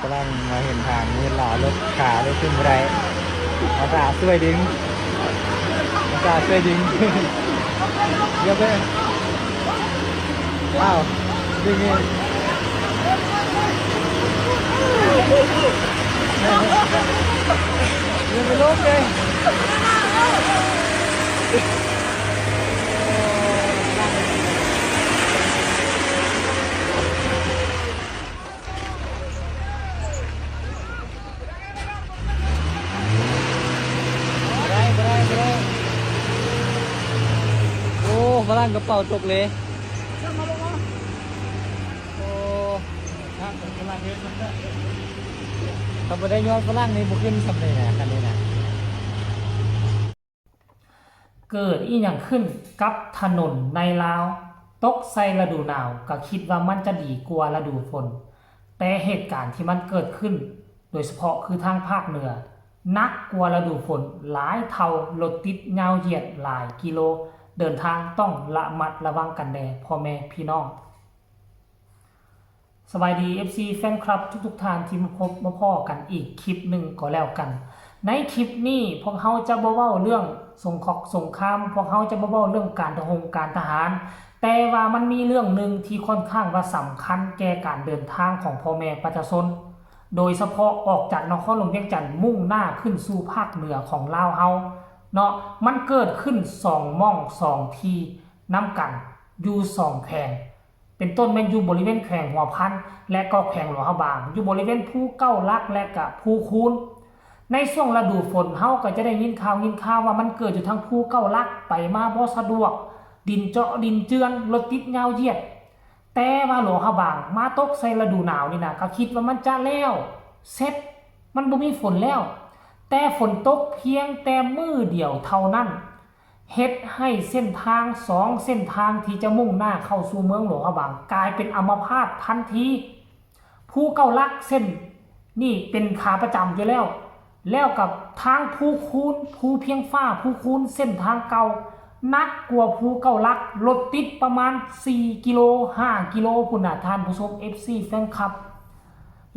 ກຳລັງມາເຫັນທາງ ເຫັນລາວລົດຂາລົດຂຶ້ນບໍ່ໄດ້ ອາສາຊ່ວຍດຶງ ອາສາຊ່ວຍດຶງ ຢາໄປ ອ້າວ ດຶງອີກ ຢ່າໄປລົງເດ້. ບໍ່ໄດ້ ບໍ່ໄດ້ ບໍ່ໄດ້ ໂອ້ ຝຣັ່ງກະເປົາຕົກເລີຍ ໂອ້ ຖ້າບໍ່ໄດ້ຍ້ອນຝຣັ່ງນີ້ບໍ່ຂຶ້ນຊ່ຳນີ້ນະ ຄັນນີ້ນະ. ເກີດອີ່ຫຍັງຂຶ້ນກັບຖະໜົນໃນລາວ? ຕົກໃສ່ລະດູໜາວກະຄິດວ່າມັນຈະດີກວ່າລະດູຝົນ, ແຕ່ເຫດການທີ່ມັນເກີດຂຶ້ນ ໂດຍສະເພາະຄືທາງພາກເໜືອ ໜັກກວ່າລະດູຝົນຫຼາຍເທົ່າ, ລົດຕິດຍາວຢຽດຫຼາຍກິໂລ, ເດີນທາງຕ້ອງລະມັດລະວັງກັນແດ່ພໍ່ແມ່ພີ່ນ້ອງ. ສະບາຍດີ ເອັຟຊີ ແຟນຄລັບທຸກໆທ່ານທີ່ມາພົບມາພໍ້ກັນອີກຄລິບໜຶ່ງກໍແລ້ວກັນ. ໃນຄລິບນີ້ພວກເຮົາຈະບໍ່ເວົ້າເລື່ອງສົງຄອກສົງຄາມ, ພວກເຮົາຈະບໍ່ເວົ້າເລື່ອງການທະຫົງການທະຫານ, ແຕ່ວ່າມັນມີເລື່ອງໜຶ່ງທີ່ຂ້ອນຂ້າງວ່າສຳຄັນແກ່ການເດີນທາງຂອງພໍ່ແມ່ປະຊາຊົນ, ໂດຍສະເພາະອອກຈາກນະຄອນຫຼວງວຽງຈັນ ມຸ່ງໜ້າຂຶ້ນສູ່ພາກເໜືອຂອງລາວເຮົາເນາະ. ມັນເກີດຂຶ້ນສອງໝ່ອງສອງທີ່ນຳກັນ ຢູ່ສອງແຂວງ. ເປັນຕົ້ນແມ່ນຢູ່ບໍລິເວນແຂວງຫົວພັນ ແລະ ກໍແຂວງຫຼວງພະບາງ, ຢູ່ບໍລິເວນພູເກົ້າຫຼັກ ແລະ ກະພູຄູນ. ໃນຊ່ວງລະດູຝົນ ເຮົາກໍຈະໄດ້ຍິນຂ່າວ ຍິນຂ່າວວ່າມັນເກີດຢູ່ທາງພູເກົ້າຫຼັກ, ໄປມາບໍ່ສະດວກ, ດິນເຈາະດິນເຈື່ອນ, ລົດຕິດຍາວຢຽດ. ແຕ່ວ່າຫຼວງພະບາງມາຕົກໃສ່ລະດູໜາວນີ້ນະ, ກໍຄິດວ່າມັນຈະແລ້ວເສັດ, ມັນບໍ່ມີຝົນແລ້ວ. ແຕ່ຝົນຕົກພຽງແຕ່ມື້ດຽວເທົ່ານັ້ນ ເຮັດໃຫ້ເສັ້ນທາງສອງເສັ້ນທາງທີ່ຈະມຸ່ງໜ້າເຂົ້າສູ່ເມືອງຫຼວງພະບາງກາຍເປັນອຳມະພາດທັນທີ. ພູເກົ້າຫຼັກເສັ້ນນີ້ເປັນຂາປະຈຳຢູ່ແລ້ວ, ແລ້ວກັບທາງພູຄູນ, ພູພຽງຟ້າ, ພູຄູນເສັ້ນທາງເກົ່າ ໜັກກວ່າພູເກົ້າຫຼັກ, ລົດຕິດປະມານສີ່ກິໂລ, ຫ້າກິໂລພຸ້ນນະທ່ານຜູ້ຊົມ ເອັຟຊີ ແຟນຄລັບ.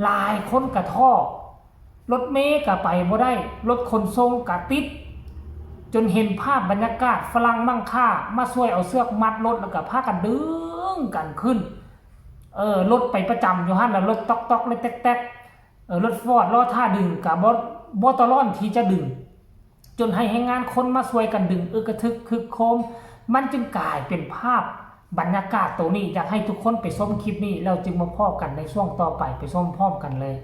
ຫຼາຍຄົນກະທໍ້. ລົດເມກະໄປບໍ່ໄດ້, ລົດຂົນສົ່ງກະຕິດ, ຈົນເຫັນພາບບັນຍາກາດຝຣັ່ງມັ່ງຄ່າມາຊ່ວຍເອົາເຊືອກມັດລົດ ແລ້ວກະພາກັນດຶງກັນຂຶ້ນ. ເອີ ລົດໄປປະຈຳຢູ່ຫັ້ນລະ, ລົດຕອກໆ ແຕກໆ, ເອີ ລົດຟອດລໍ້ຖ້າດຶງກະບໍ່ ບໍ່ຕະລ່ອນທີ່ຈະດຶງ. ຈົນໃຫ້ແຮງງານຄົນມາຊ່ວຍກັນດຶງ ອຶກກະທຶກຄຶກໂຄມ, ມັນຈຶ່ງກາຍເປັນພາບບັນຍາກາດໂຕນີ້. ຢາກໃຫ້ທຸກຄົນໄປຊົມຄລິບນີ້ ແລ້ວຈຶ່ງມາພໍ້ກັນໃນຊ່ວງຕໍ່ໄປ, ໄປຊົມພ້ອມກັນເລີຍ.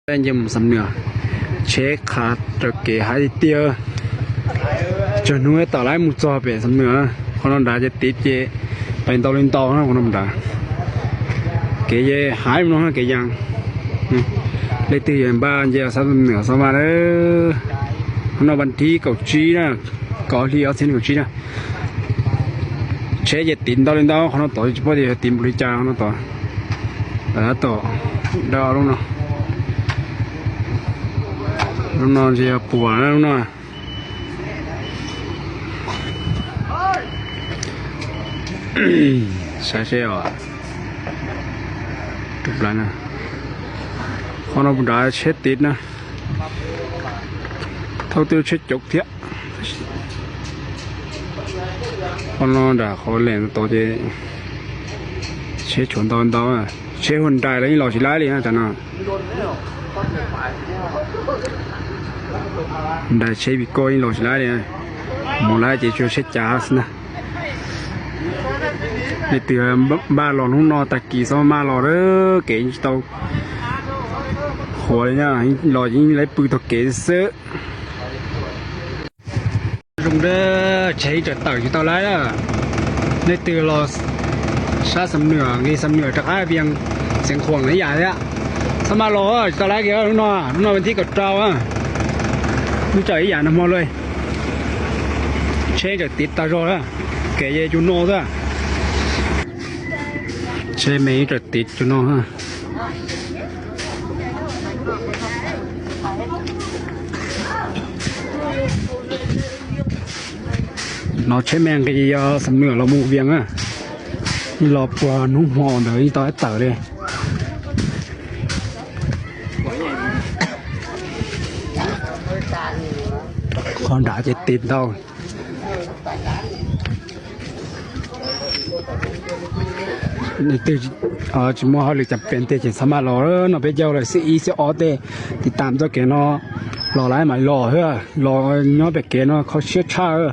ແລະ ຢ້ຽມສຳເໜືອ ເຊຄາຕະເກຫາຍເຕີ ຈະໜ່ວຍຕາຫຼາຍໝູ່ຈໍເປສຳເໜືອ ຄອນດາຈະຕິດເຈ ໄປຕໍ່ຫຼິ້ນຕໍ່ນະ ຄົນທຳມະດາ ເກເຢຫາຍມັນເນາະ ເກຢ່າງ ເລຍຕື່ເຫັນບ້ານເຈສຳເໜືອສຳມາເດີ ເນາະ ວັນທີເກົ້າຈີນະ ເກົ້າທີເອົາເສັ້ນເກົ້າຈີນະ ເຊເຢຕິນຕໍ່ຫຼິ້ນຕໍ່ ເນາະ ຕໍ່ ເພາະເດຕິນບໍລິຈາກ ເນາະ ຕໍ່ ເອີ ຕໍ່ ດາວລົງເນາະ ລົງເນາະ ເຈປົວນະ ລົງເນາະ ໃສ່ເຊອະ ທຸບລານະ ຂອງເຮົາບໍ່ໄດ້ເຊຕິດນະ ເທົ່າຕື່ເຊຈົກເທຍ Con nó đã khó lẻn to chứ. Chết chuẩn tao tao à. Chết hơn đài đấy lò chỉ lái đi ha, chẳng nào. Đài chết bị coi lò chỉ lái đi ha. Một lái chỉ cho chết chả nè. Đi từ ba, ba lò lúc nó ta kỳ sao ma lò đó, kể tao. Khổ đấy nhá, lò chỉ lấy pư tao kể sớ. Rung đơ, cháy trở tàu chỉ tàu lái đó. Nơi từ lò xa sầm nửa, nghi sầm nửa trặc ai biếng, seng khuang lấy giải đấy ạ. Sao mà lò, chỉ tàu lái kìa, lúc nó, lúc nó bên thi cột trâu á. Lúc trời ý giải nó mò lơi. Cháy trở tít tàu rồi đó. Kể về chú nô đó. Cháy mấy trở tít chú nô ha. Nó chết men cái gì, ờ, sầm nửa lò mù viếng á. Lò pùa nú mò đỡ đi tao tở đi. Con đã chết tịt đâu. ນີ້ຄື ເອີ ຊິມອງເຮົາເລີຍຈຳເປັນເຕ ຈະສາມາດລໍເນາະ ໄປເຈົ້າເລີຍ ຊິອີຊິອອເຕ ຕິດຕາມເຈົ້າເກເນາະ ລໍຫຼາຍໝາຍລໍເຮີ ລໍຍ້ອນໄປເກເນາະ ເຂົາເຊືອດຊາເຮີ.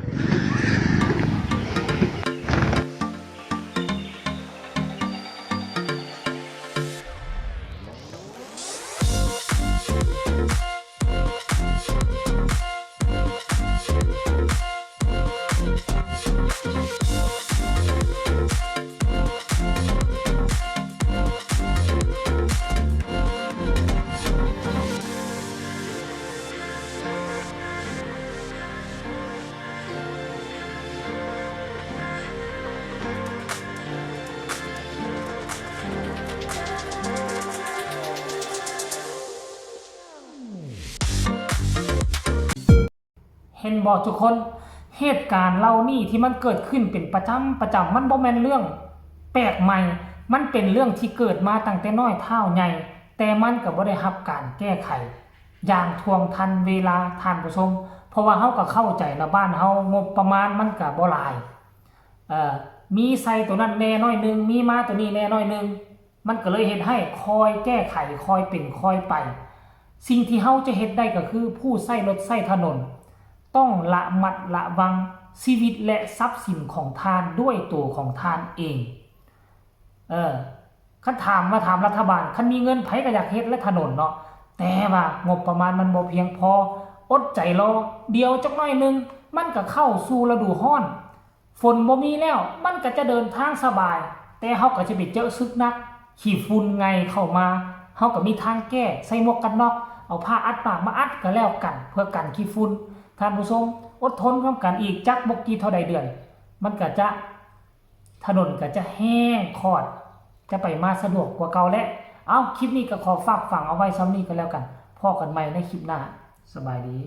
ເຫັນບໍ່ທຸກຄົນ? ເຫດການເຫຼົ່ານີ້ທີ່ມັນເກີດຂຶ້ນເປັນປະຈຳ, ປະຈຳ, ມັນບໍ່ແມ່ນເລື່ອງແປກໃໝ່, ມັນເປັນເລື່ອງທີ່ເກີດມາຕັ້ງແຕ່ນ້ອຍທ້າວໃຫຍ່, ແຕ່ມັນກໍບໍ່ໄດ້ຮັບການແກ້ໄຂຢ່າງທ່ວງທັນເວລາ, ທ່ານຜູ້ຊົມ, ເພາະວ່າເຮົາກໍເຂົ້າໃຈນະ, ບ້ານເຮົາງົບປະມານມັນກໍບໍ່ຫຼາຍ, ເອີ, ມີໃສ່ໂຕນັ້ນແດ່ໜ້ອຍໜຶ່ງ, ມີມາໂຕນີ້ແດ່ໜ້ອຍໜຶ່ງ. ມັນກໍເລີຍເຮັດໃຫ້ຄ່ອຍແກ້ໄຂ, ຄ່ອຍເປັນຄ່ອຍໄປ. ສິ່ງທີ່ເຮົາຈະເຮັດໄດ້ກໍຄື ຜູ້ໃຊ້ລົດໃຊ້ຖະໜົນຕ້ອງລະມັດລະວັງຊີວິດ ແລະ ຊັບສິນຂອງທ່ານດ້ວຍໂຕຂອງທ່ານເອງ. ເອີ, ຄັນຖາມວ່າ ຖາມລັດຖະບານ, ຄັນມີເງິນໃຜກໍຢາກເຮັດແຫຼະຖະໜົນເນາະ, ແຕ່ວ່າງົບປະມານມັນບໍ່ພຽງພໍ. ອົດໃຈລໍ, ດຽວຈັກໜ້ອຍໜຶ່ງ ມັນກໍເຂົ້າສູ່ລະດູຮ້ອນ. ຝົນບໍ່ມີແລ້ວ ມັນກໍຈະເດີນທາງສະບາຍ, ແຕ່ເຮົາກໍຈະໄປເຈີສຶກໜັກ, ຂີ້ຝຸ່ນໄງ່ເຂົ້າມາ, ເຮົາກໍມີທາງແກ້, ໃສ່ໝວກກັນນັອກ, ເອົາຜ້າອັດປາກມາອັດກໍແລ້ວກັນ ເພື່ອກັນຂີ້ຝຸ່ນ. ທ່ານຜູ້ຊົມ, ອົດທົນນຳກັນອີກຈັກບໍ່ກີ່ເທົ່າໃດເດືອນ, ມັນກໍຈະ, ຖະໜົນກໍຈະແຫ້ງຂອດ, ຈະໄປມາສະດວກກວ່າເກົ່າແຫຼະ. ເອົ້າ, ຄລິບນີ້ກໍຂໍຝາກຝັງເອົາໄວ້ສ່ຳນີ້ກໍແລ້ວກັນ. ພໍ້ກັນໃໝ່ໃນຄລິບໜ້າ. ສະບາຍດີ.